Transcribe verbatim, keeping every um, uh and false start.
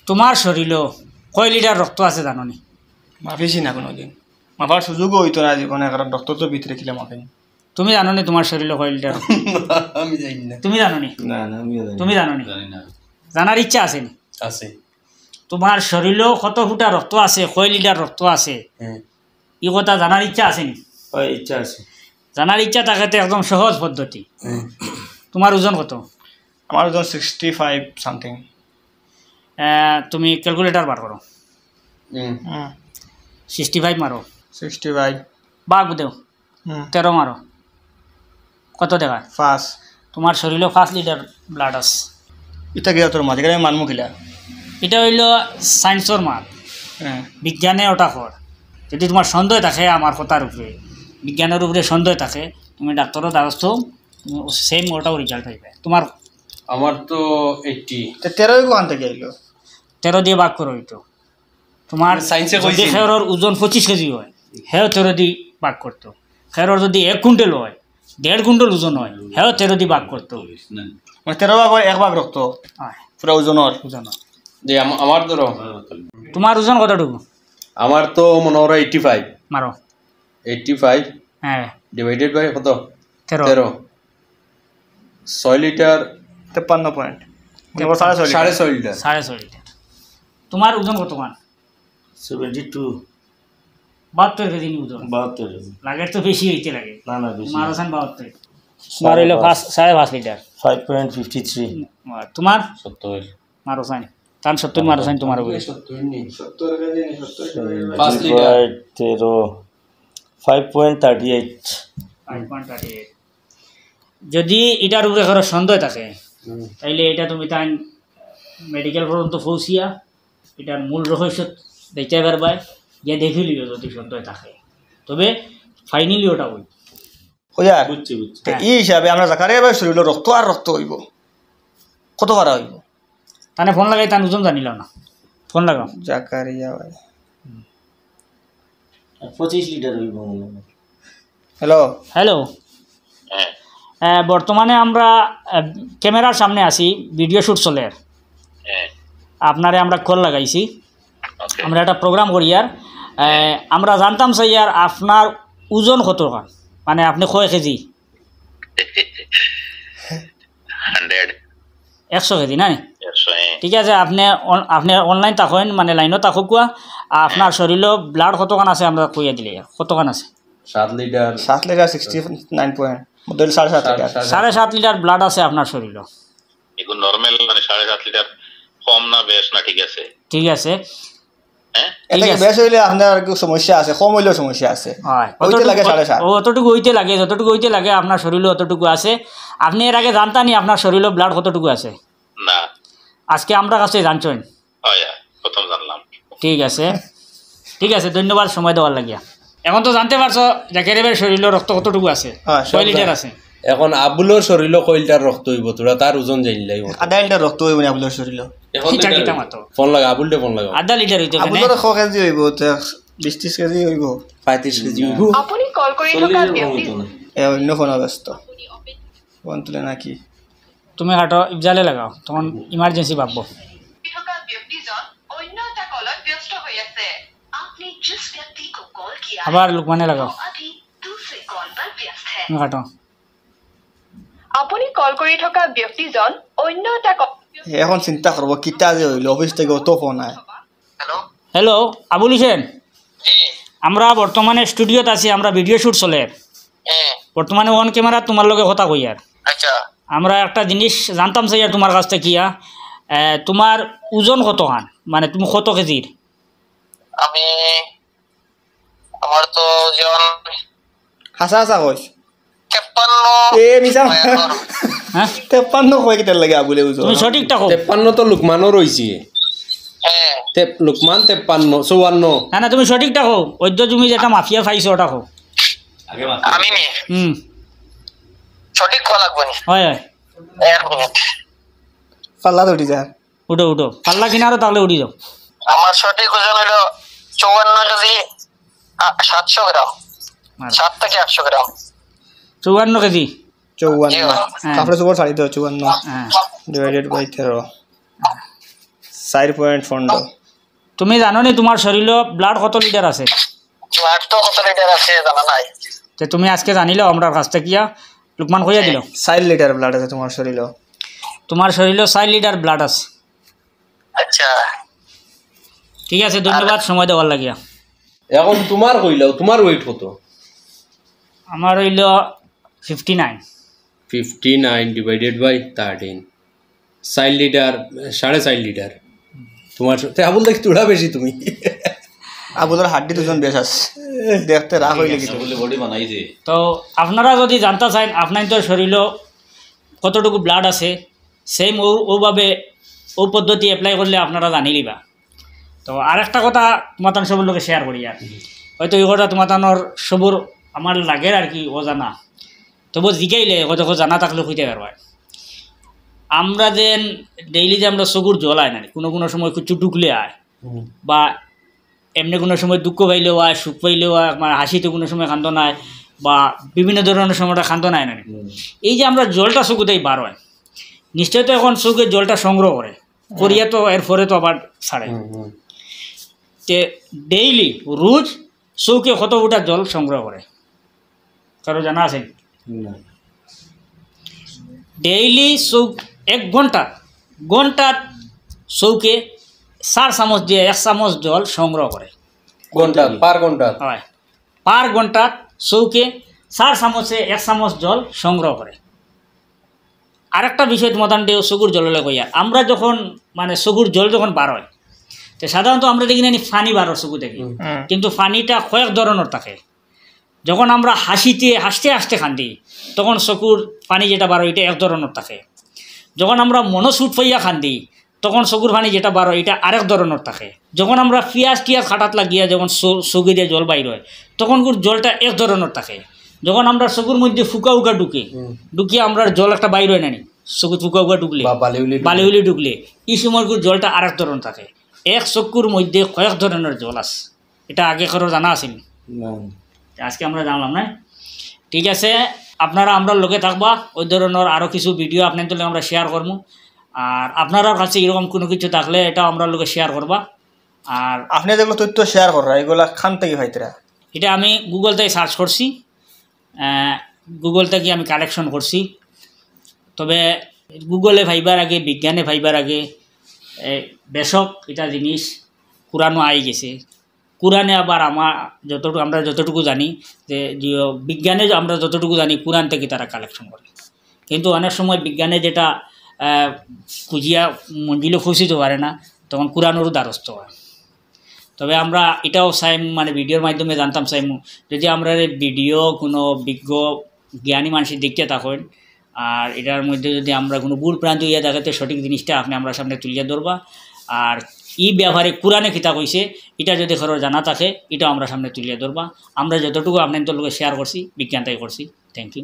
তোমার শরীরও কয় লিটার রক্ত আছে জানো নি? মাপিছি না কোনোদিন, মাপার সুযোগও অইতো না জীবনে, কারণ রক্ত তো ভিতরে কিলা মাপে। তুমি জানো নি তোমার শরীরও কয় লিটার? আমি জানি না। তুমি জানো নি? না, না, আমিও জানি তুমি না। জানো নি? জানি না। জানার ইচ্ছা আছে নি? আছে। তোমার শরীরও কত ফুটা রক্ত আছে, কয় লিটার রক্ত আছে, হ্যাঁ। ই কথা জানার ইচ্ছা আছে নি? হয়, ইচ্ছা আছে। জানার ইচ্ছা থাকে তো একদম সহজ পদ্ধতি। হ্যাঁ। তোমার ওজন কত? আমার ওজন সিক্সটি ফাইভ something। আহ, তুমি ক্যালকুলেটর বার করো। হুম। হুম। সিক্সটি ফাইভ মারো। Sixty five. ভাগ দেও। হুম। তেরো মারো। কত দেখায়? পাঁচ। তোমার শরীরও পাঁচ লিটার ব্লাড আছে। ইটা কিলা তোর মাত? ইখান আমি মানমু কিলা? ইটা অইলো সায়েন্সর মাত। হ্যাঁ। বিজ্ঞানে ওটা কর। যদি তোমার সন্দেহ থাকে আমার কথার উপরে, বিজ্ঞানের উপরে সন্দেহ থাকে, তুমি ডাক্তারও দ্বারস্থ, তুমি সেম ওটাও রেজাল্ট পাইবে। তোমার আমার তো এইটটি। তো তেরোই কোন থেকে আইলো? তেরো দিয়া ভাগ করো ইটা। তোমার সায়েন্সে যদি কইছে। খেরর ওজন পঁচিশ কেজি হয়, হেও তেরো দি ভাগ করতো। খেরর যদি এক কুইন্টাল হয়, দেড় কুইন্টাল ওজন হয়, হেও তেরো দি ভাগ করতো। মানে তেরো ভাগর এক ভাগ রক্ত। হয়। পুরা ওজনর। ওজনর। যে আম-, আমার ধরো। তোমার ওজন কতটুকু? আমার তো মনে হয় এইটটি ফাইভ। মারো। Eighty five. হ্যাঁ। Divided by কত? তেরো। তেরো। ছয় লিটার। তেপ্পান্ন পয়েন্ট। তেপ্পান্ন। সাড়ে ছয় লিটার। সাড়ে ছয় লিটার। সাড়ে ছয় লিটার। তোমার ওজন কত মান? Seventy two. বাহাত্তর কেজি নি ওজন? বাহাত্তর কেজি। লাগের তো বেশি অইতে লাগে। না, না, বেশি। মারো চাইন বাহাত্তর। সাড়ে তোমার অইলো পাঁচ। পাঁচ, সাড়ে পাঁচ litre. Five point fifty three. আর তোমার? সত্তর। মারো চাইন। তান সত্তর মারো চাইন তোমার উপরে। সত্তর নি, সত্তর কেজি নি, সত্তর কেজি। পাঁচ লিটার। তেরো। Five point thirty eight. Five point thirty eight. যদি ইটার উপরে কারো সন্দেহ থাকে, হুম। তাইলে ইটা তুমি তাইন মেডিকেল পর্যন্ত পৌঁছিয়া ইটার মূল রহস্য দেখতে পারবায়, গিয়া দেখিলিও যদি সন্দেহ থাকে। তবে ফাইনালি ওটা ওই। বুঝা? বুঝছি, বুঝছি। তো হ্যাঁ। এই হিসাবে আমরা জাকারিয়া ভাইর শরীরও রক্ত আর রক্ত অইবো। কত বাড়া অইবো? তানে ফোন লাগাই, তান ওজন জানিলাম না। ফোন লাগাও। জাকারিয়া ভাই। পঁচিশ লিটার অইবো মনে হয়। হ্যালো। হ্যালো। হ্যাঁ। আহ, বর্তমানে আমরা, আহ, ক্যামেরার সামনে আছি, ভিডিও শুট চলের। হ্যাঁ। আপনারে আমরা কল লাগাইছি। ওকে। আমরা একটা প্রোগ্রাম করিয়ার, আহ, আমরা জানতাম চাইয়ার আপনার ওজন কত খান, মানে আপনি কয় কেজি? হান্ড্রেড। একশো কেজি না নি? একশো, হ্যাঁ। ঠিক আছে, আপনি অন-, আপনি অনলাইন থাকইন, মানে লাইনও থাকউক্কা, আপনার হ্যাঁ। শরীরও ব্লাড কতখান আছে আমরা কইয়া দিলে, কতখান আছে? সাত লিটার। সাত লিটার সিক্সটি নাইন পয়েন্ট, মধ্যে সাড়ে সাত সাত, লিটার। সাড়ে সাত। সাড়ে সাত লিটার ব্লাড আছে আপনার শরীরও। এগুলো নরমাল, মানে সাড়ে সাত লিটার কম না বেশ না ঠিক আছে? ঠিক আছে। হ্যাঁ? এটা ঠিক কি আছে। বেশ অইলে আপনার আর কি সমস্যা আছে, কম অইলেও সমস্যা আছে। হয়। অইতে অতটুকু, লাগে সাড়ে সাত। ও, অতটুকু অইতে লাগে, যতটুকু অইতে লাগে আপনার শরীরও অতটুকু আছে। আপনি এর আগে জানতা নি আপনার শরীরও ব্লাড কতটুকু আছে? না। আজকে আমরার কাছে জানছইন। হয়, হয়, প্রথম জানলাম। ঠিক আছে, ঠিক আছে, ধন্যবাদ সময় দেওয়ার লাগিয়া। এখন তো জানতে পারছো জাকারিয়া ভাইর শরীরও রক্ত কতটুকু আছে? হ্যাঁ, সব কয় লিটার জানি। আছে? এখন আবুলর শরীরও কয় লিটার রক্ত অইবো, তোরা তার ওজন জানলেই অইবো। আধা লিটার রক্ত অইবো নি আবুলর শরীরও। এখন কিতা লিটার কিতা অইবো। মাতো? ফোন লাগা, আবুলরে ফোন লাগা। আধা লিটার অইতো কেনে? আবুলর ক কেজি অইবো? তে বিশ ত্রিশ কেজি অইবো। পঁয়ত্রিশ কেজি অইবো। আপুনি কল কৰি থকা ব্যক্তি এ অন্য ফোন ব্যস্ত। ফোন তুলে নাকি? তুমি কাটো, ইফজালে লাগাও, তখন ইমার্জেন্সি ভাববো। থকা ব্যক্তিজন অন্য এটা কলত ব্যস্ত হৈ আছে। আপুনি যিছ ব্যক্তিক কল কিয়া আবার লুকমানে লাগাও। অভি দুসরে কল পর ব্যস্ত হে। তুমি কাটো। আপুনি কল কৰি থকা ব্যক্তিজন অন্য এটা কল। এখন চিন্তা করবো, কিতা যে অইলো, অফিস থেকে অত ফোন আয়। হ্যালো? হ্যালো, আবুল হোসেন। জি। আমরা বর্তমানে স্টুডিওত আছি, আমরা ভিডিও শুট চলের। হ্যাঁ। বর্তমানে অন ক্যামেরা তোমার লগে কথা কইয়ার। আচ্ছা। আমরা একটা জিনিস জানতাম চাইয়ার তোমার কাছ থাকিয়া, এ, তোমার ওজন কতখান? মানে তুমি কত কেজির? আমি, আমার তো যেমন হাছা হাছা কইস। তেপ্পান্ন। এ, মিছা। হ্যাঁ? তেপ্পান্ন কয় কিতার লাগি আবুলে বুঝো? তুমি সঠিকটা কও। তেপ্পান্ন তো লুকমানও রইছে। হ্যাঁ। তেপ-, লুকমান তেপ্পান্ন, চুয়ান্ন। না, না, তুমি সঠিকটা কও। ওই তো তুমি যেটা মাফিয়া পাইছো, ওটা কও। আমি নি? হুম। সঠিক কওয়া লাগবো নি? হয়, হয়। এক মিনিট। পাল্লা তো উঠি যায়। উঠো, উঠো। পাল্লা কিনারো তাহলে উঠি যাও। আমার সঠিক ওজন হলো চুয়ান্ন কেজি, আ, সাতশো গ্রাম। আচ্ছা। সাত থেকে আটশো গ্রাম। চুয়ান্ন কেজি? চুয়ান্ন। জি, হ্যাঁ। তারপরে সুপার ছাড়ি দাও, চুয়ান্ন। হ্যাঁ। Divided by তেরো। চাইর পয়েন্ট পনেরো। তুমি জানো নি তোমার শরীরও ব্লাড কত লিটার আছে? ব্লাড তো কত লিটার আছে জানা নাই। তে তুমি আজকে জানিলাও আমরার কাছ থাকিয়া, লুকমান কইয়া দিল। চাইর লিটার ব্লাড আছে তোমার শরীরও। তোমার শরীরও চাইর লিটার ব্লাড আছে। আচ্ছা। ঠিক আছে, ধন্যবাদ সময় দেওয়ার লাগিয়া। এখন তোমার কইলাও, তোমার ওয়েট কত? আমার oil fifty nine. Fifty nine divided by thirteen, চাইর লিটার, সাড়ে চাইর লিটার। তোমার তে আবুল দেখি তোরা বেশি তুমি। আবুলর হাড্ডি দুজন বেশ আছে, দেখতে রাগ হইলে কিছু। বলে বডি বানাইছে। তো আপনারা যদি জানতে চাইন আপনার তো শরীরও কতটুকু ব্লাড আছে, সেম ও ওভাবে ও পদ্ধতি অ্যাপ্লাই করলে আপনারা জানি লিবা। তো আরেকটা কথা তোমার সবর লগে শেয়ার করি আর, হয়তো এই কথা তোমার সবর আমার লাগের আর কি অজানা, তবু জিগাইলে হয়তো জানা থাকলে কইতে পারবা। আমরা যে ডেইলি যে আমরা চকুর জল আয় না, কোনো কোনো সময় কিছু ঢুকলে আয়, বা এমনি কোনো সময় দুঃখ পাইলেও আয়, সুখ পাইলেও আয়, মানে হাসিতে কোনো সময় কান্দন আয়, বা বিভিন্ন ধরনের সময় কান্দন আয় না। এই যে আমরা জলটা চকুতেই বার হয়, নিশ্চয় তো এখন চকুর জলটা সংগ্রহ করে, করিয়া তো এরপরে তো আবার ছাড়ে। তে ডেইলি রোজ চকুয়ে কত ফুটা জল সংগ্রহ করে, কারো জানা আছে? না। ডেইলি চকু এক ঘন্টা, ঘন্টাত চকুয়ে চার চামচ দিয়া এক চামচ জল সংগ্রহ করে। ঘন্টা, পার ঘন্টা। হয়, পার ঘন্টাত চকুয়ে চার চামচে এক চামচ জল সংগ্রহ করে। আরেকটা বিষয় তোমার দেও চকুর জললে কইয়া, আমরা যখন মানে চকুর জল যখন বার হয়, তো সাধারণত আমরা দেখি না নি পানি বার হয় চকু থাকি, কিন্তু পানিটা কয়েক ধরনের থাকে। যখন আমরা হাসিতে হাসতে হাসতে কান্দি, তখন চকুর পানি যেটা বার হয় এটা এক ধরনের থাকে। যখন আমরা মনো চুট পাইয়া কান্দি, তখন চকুর পানি যেটা বার হয় এটা আরেক ধরনের থাকে। যখন আমরা পিয়াজ টিয়াজ কাটাত লাগিয়া যখন চকু দিয়া জল বাইর হয়, তখন গুর জলটা এক ধরনের থাকে। যখন আমরা চকুর মধ্যে ফুকা উকা ঢুকে, ঢুকিয়া আমরা জল একটা বাইর হয় না নি, চকুত ফুকা উকা ঢুকলে, বা বালিউলি ঢুকলে। বালিউলি ঢুকলে, এই সময় গুর জলটা আরেক ধরন থাকে। এক চকুর মধ্যে কয়েক ধরনের জল আছে, এটা আগে কারো জানা আছিল? না। আজকে আমরা জানলাম না। ঠিক আছে, আপনারা আমরার লগে থাকবা, ওই ধরনের আরও কিছু ভিডিও আপনাদের লগে আমরা শেয়ার করবো। আর আপনারার কাছে এরকম কোনো কিছু থাকলে এটাও আমরার লগে শেয়ার করবা। আর আপনি যেগুলো তথ্য শেয়ার কররা, এগুলা খান থেকে পাইতরা? এটা আমি গুগল থেকে সার্চ করছি, গুগল থেকে আমি কালেকশন করছি। তবে গুগলে পাইবার আগে, বিজ্ঞানে পাইবার আগে, এ, বেশক এটা জিনিস কোরআনও আই গেছে। কোরআনে আবার আমার যতটুকু, আমরা যতটুকু জানি যে, যে বিজ্ঞানে আমরা যতটুকু জানি কোরআন থেকে তারা কালেকশন করে। কিন্তু অনেক সময় বিজ্ঞানে যেটা, আহ, খুঁজিয়া মঞ্জিলে পৌঁছিতে পারে না, তখন কোরআনেরও দ্বারস্থ হয়। তবে আমরা এটাও চাইমু, মানে ভিডিওর মাধ্যমে জানতাম চাইমু, যদি আমরা এই ভিডিও কোনো বিজ্ঞ জ্ঞানী মানুষ দেখতে থাকেন, আর এটার মধ্যে যদি আমরা কোনো ভুল ভ্রান্তি হইয়া থাকে, তো সঠিক জিনিসটা আপনি আমরার সামনে তুলিয়া ধরবা। আর এই ব্যাপারে কোরআনে কিতা কইছে, এটা যদি কারো জানা থাকে, এটাও আমরার সামনে তুলিয়া ধরবা। আমরা যতটুকু আপনাদের লগে শেয়ার করছি, বিজ্ঞানতাই করছি। Thank you.